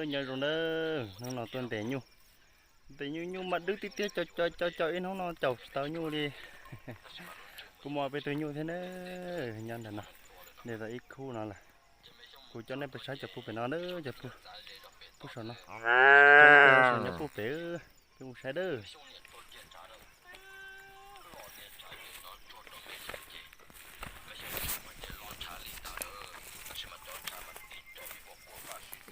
Nyob zoo nawb, hnub no tuaj ntes nyuj. Ntes nyuj, nyuj mas dwb tiag tiag, caum caum caum ib hnub no caum tsis tau nyuj li. Kuv muaj peb tug nyuj thiab nawb, nyob ntawm no, ntes tau ib khub no lawm. Kuv coj nej pais saib cov puag pem no nawb, cov puag, puag saum no. Cov puag pem, peb mus saib nawb.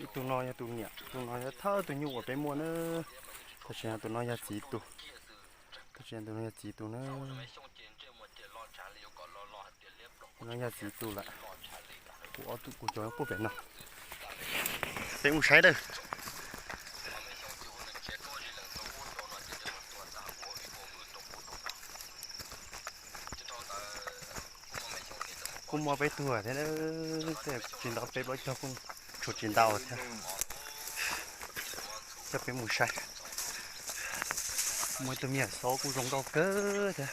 Ib tug no yog tus niam, tus no yog thawj tug nyuj uas peb muaj nawb. Tab sis tus no yog txiv tus, tab sis tus no yog txiv tus nawb. Tus no yog txiv tus lawm. Kuv ob tug kuv cov puag pem no. Peb mus saib dawb. Kuj muaj peb tug thiab, tsis ntau peb plaub caug kuj tshuav tsis ntau thiab. Coj peb mus saib. Muaj ib tug me nyuam xob kuj zoo nkauj kawg thiab.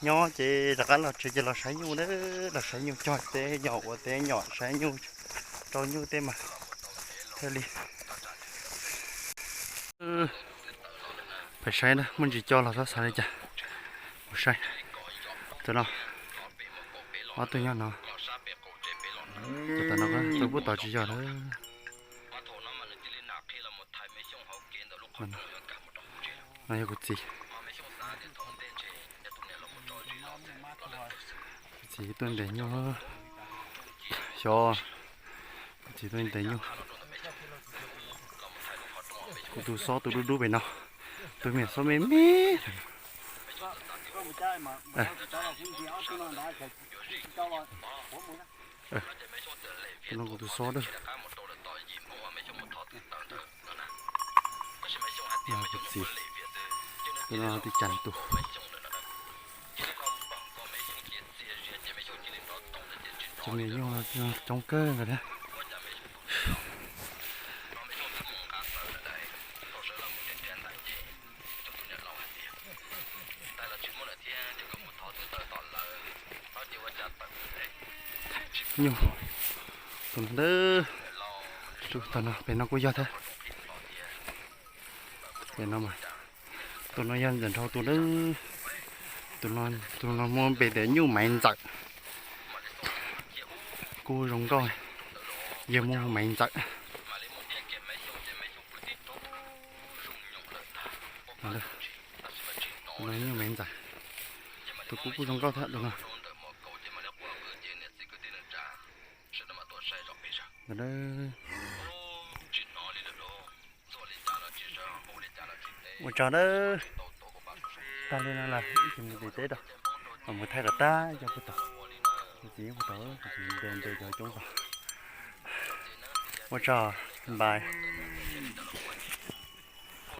Nyob ces rov qab los tsev ces los saib nyuj na, los saib nyuj cog teb nyom ua teb nyom saib nyuj rau nyuj tej mas thiaj li. Pais saib na, muaj ntsis coj los txhob xav li cas. Mus saib. Tus no, ob tug nyob no. Tus no tus puag tom tsis yog na. No yog kuv txiv. Kuv txiv tuaj ntes nyuj. Xyov, kuv txiv tuaj ntes nyuj. Kuv tus xob tus dub dub pem no, tus me nyuam xob me me. Tus no kuv tus xob dawb. Kuv txiv, tus no tus cas tus. Cov me nyuam coob kawg nkaus thiab. Nyuj, tus no ntawd, tus no pem no kuj yog thiab. Pem no mas, tus no yog ntxawm nrhau tus dawb. Tus no, tus no muaj npe tias nyuj maiv ntxawm. Kuj zoo nkauj, yog muaj maiv ntxawm. Tus no nyuj maiv ntxawm. Tus kuj kuj zoo nkauj thiab tus no. Ua tsaug nawb. Tag li no lawm ib tsis mus tim teb rau, mus thaij kom tag cov puag tom, kuv txiv puag tom, kuv txiv ntes ntes cov coob tom. Ua tsaug, bye.